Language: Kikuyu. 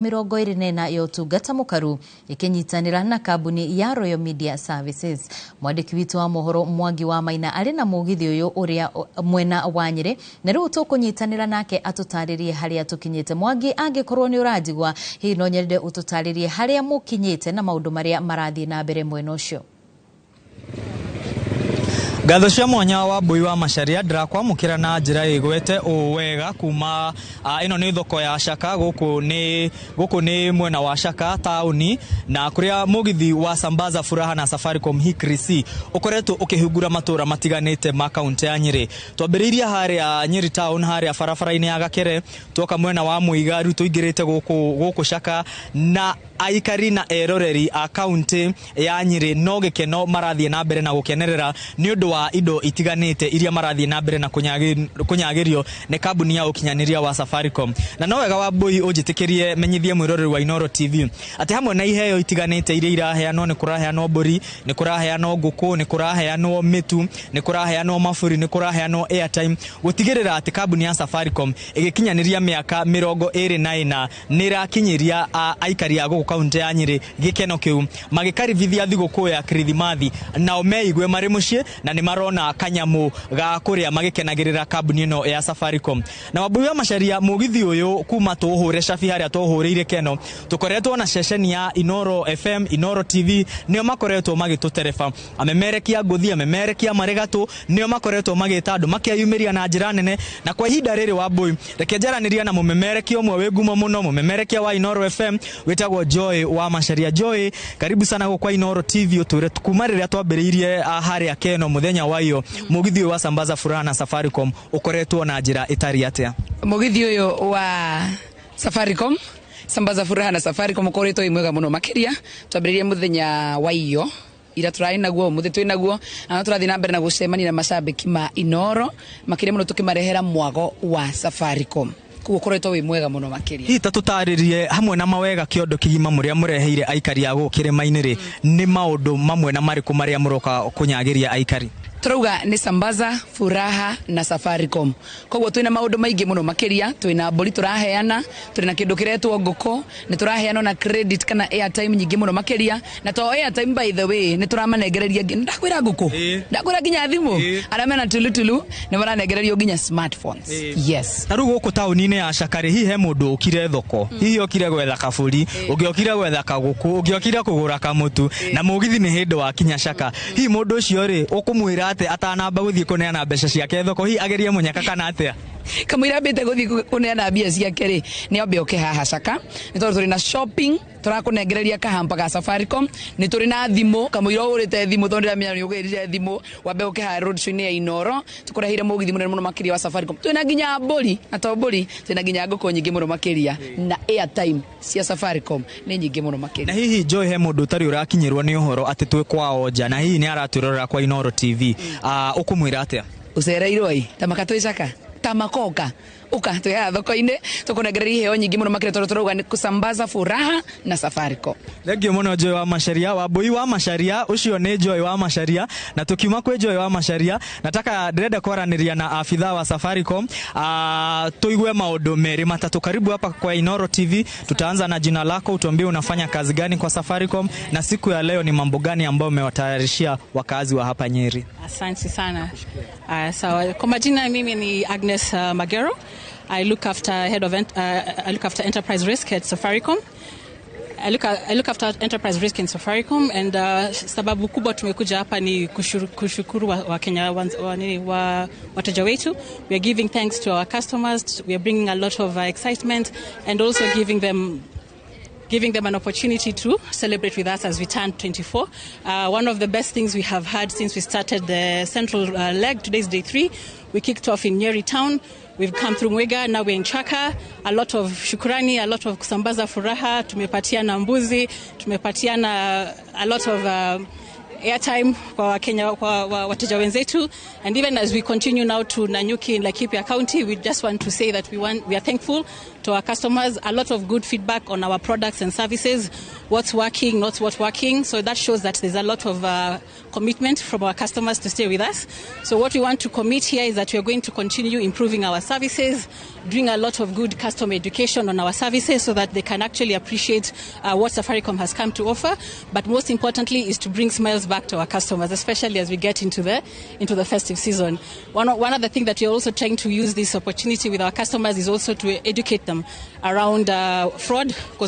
24 ya ũtungata mũkaru ĩkĩnyitanĩra na kambuni ya Royal Media Services. Mwandĩki witũ wa mohoro Mwangi wa Maina arĩ na mũgithi ũyũ ũrĩa mwena wa Nyĩrĩ, na rĩu tũkũnyitanĩra nake atũtarĩrie harĩa tũkinyĩte. Mwangi, angĩkorwo nĩ ũranjigua, hihi no nyende ũtũtarĩrie harĩa mũkinyĩte na maũndũ marĩa marathiĩ na mbere mwena ũcio. Ngatho cia mwanya wa Mbui wa Macharia, ndĩrakwamũkĩra na njĩra ĩgwete ũũ wega kuma ĩno nĩ thoko ya Caka. Gũkũ nĩ mwena wa Caka taũni, na kũrĩa mũgithi wa Sambaza Furaha na Safaricom Hikri ũkoretwo ũkĩhingũra matũra matiganĩte ma kaunti ya Nyĩrĩ. Twambĩrĩirie harĩa Nyĩrĩ town, harĩa barabara-inĩ ya Gakere, twoka mwena wa Mũiga, rĩu tũingĩrĩte gũkũ Caka, na aikari na eroreri a kaunti ya Nyĩrĩ no gĩkeno marathiĩ na mbere na gũkenerera nĩ ũndũ wa indo itiganĩte iria marathiĩ na mbere na kũnyagĩrio nĩ kambuni ya ũkinyanĩria wa Safaricom. Na no wega wa Mbui ũnjĩtĩkĩrie menyithie mwĩroreri wa Inooro TV atĩ hamwe na iheo itiganĩte iria iraheanwo, nĩ kũraheanwo mbũri, nĩ kũraheanwo ngũkũ, nĩ kũraheanwo mĩtu, nĩ kũraheanwo maburi, nĩ kũraheanwo airtime, gũtigĩrĩra atĩ kambuni ya Safaricom ĩgĩkinyanĩria mĩaka 24 nĩ ĩrakinyĩria aikari a gũkũ kaunti ya Nyĩrĩ gĩkeno kĩu, magĩkaribithia thigũkũ ya Kirithimathi nao meigue marĩ mũciĩ na nĩ marona kanyamũ ga kũrĩa magĩkenagĩrĩra kambuni ĩno ya Safaricom. Na Wambui wa Macharia, mũgithi ũyũ kuma tũũhũre cabi harĩa tũhũrĩire keno, tũkoretwo na ceceni ya Inooro FM, Inooro TV, nĩo makoretwo magĩtũtereba, amemerekia ngũthi, amemerekia marĩ gatũ, nĩo makoretwo magĩta andũ makeyumĩria na njĩra nene. Na kwa ihinda rĩrĩ, Wambui, reke njaranĩria na mũmemerekia ũmwe wĩ ngumo mũno, mũmemerekia wa Inooro FM wĩtagwo Joy wa Macharia. Joy, karibu sana gũkũ kwa Inooro TV. Ũtwĩre, kuma rĩrĩa twambĩrĩirie harĩa keno mũthenya wa iyo, mũgithi ũyũ wa Sambaza Furaha na Safaricom ũkoretwo na njĩra ĩtariĩ atĩa? Mũgithi ũyũ wa Safaricom, Sambaza Furaha na Safaricom, ũkoretwo wĩ mwega mũno makĩria. Twambĩrĩrie mũthenya wa iyo, ira tũrarĩ naguo, ũmũthĩ twĩ naguo, na tũrathiĩ na mbere na gũcemania na macambĩki ma Inoro makĩria mũno, tũkĩmarehera mwago wa Safaricom. Koguo ũkoretwo wĩ mwega mũno makĩria. Hihi ta tũtarĩrie, hamwe na mawega kĩondo kĩgima mũrĩa mũreheire aikari a gũkũ kĩrĩma-inĩ rĩ, nĩ maũndũ mamwe na marĩkũ marĩa mũroka kũnyagĩria aikari? Turauga nĩ Sambaza Furaha na Safaricom, koguo twĩna maũndũ maingĩ mũno makĩria. Twĩna mbũri tũraheana, tũrĩ na kĩndũ kĩretwo ngũkũ, nĩ tũraheana na credit kana airtime nyingĩ mũno makĩria. Na to airtime, by the way, nĩ tũramanengereria, ndakwĩra ngũkũ, ndakwĩra nginya thimũ. Arĩa mena tulutulu nĩ maranengererio nginya smartphones, yes. Na rĩu gũkũ taũni-inĩ ya Caka-rĩ, hihi he mũndũ ũkire thoko, hihi okire gwetha kabũri, ũngĩ okire gwetha kagũkũ, ũngĩ okire kũgũra kamũtu, na mũgithi nĩ hĩndĩ wakinya Caka, hihi mũndũ ũcio rĩ, ũkũmwĩra atĩ atanamba gũthiĩ kũneana mbeca ciake thoko, hihi agerie mũnyaka kana atĩa? Kamũira ambĩte gũthiĩ kũneana mbia ciake rĩ, nĩ ambe oke haha Caka, nĩ tondũ tũrĩ na shopping, tũrakũnengereria kahampa ga Safaricom, nĩ tũrĩ na thimũ. Kamũira ũgũrĩte thimũ, tondũ ndĩramenya nĩ ũgĩrire thimũ, wambe ũke haha road show-inĩ ya Inoro, tũkũreheire mũgithi mũnene mũno makĩria wa Safaricom. Twĩna nginya mbũri, na to mbũri, twĩna nginya ngũkũ nyingĩ mũno makĩria, na airtime cia Safaricom nĩ nyingĩ mũno makĩria. Na hihi Joy, he mũndũ ũtarĩ ũrakinyĩrwo nĩ ũhoro atĩ twĩ kwao nja, na hihi nĩ aratwĩrorera kwa Inooro TV, ũkũmwĩra atĩa? Ũcereirwo ĩ tamaka twĩ Caka, tamakoka uka twĩ haha thoko-inĩ, tũkũnengereria iheo nyingĩ mũno makĩria, tondũ tũrauga nĩ kusambaza furaha na Safaricom. Thank you mũno, Joy wa Macharia. Wambui wa Macharia, ũcio nĩ Joy wa Macharia. Na tukiuma kwĩ Joy wa Macharia, nataka ndĩrenda kwaranĩria na afitha wa Safaricom, tuigue maũndũ merĩ matatũ. Karibu hapa kwa Inoro TV. Tutaanza na jina lako, utuambie unafanya kazi gani kwa Safaricom na siku ya leo ni mambo gani ambayo umewatayarishia wakazi wa hapa Nyeri. Asante sana. Sawa. Kwa majina mimi ni Agnes Magero. I look after enterprise risk at Safaricom. I look after enterprise risk in Safaricom, and sababu kubwa tumekuja hapa ni kushukuru Wakenya wa, nini, wateja wetu. We are giving thanks to our customers. We are bringing a lot of excitement and also giving them an opportunity to celebrate with us as we turn 24. One of the best things we have had since we started the central leg, today's day three, we kicked off in Nyeri town. We've come through Mwega, now we're in Chaka. A lot of shukurani, a lot of kusambaza furaha, tumepatiana mbuzi, tumepatiana a lot of Airtime kwa Wakenya, kwa wateja wenzetu. And even as we continue now to Nanyuki in Laikipia County, we just want to say that we are thankful to our customers. A lot of good feedback on our products and services, what's working, not what's working. So that shows that there's a lot of commitment from our customers to stay with us. So what we want to commit here is that we are going to continue improving our services, doing a lot of good customer education on our services so that they can actually appreciate what Safaricom has come to offer. But most importantly is to bring smiles back to our customers, especially as we get into the festive season. One other thing that we're also trying to use this opportunity with our customers is also to educate them around fraud, because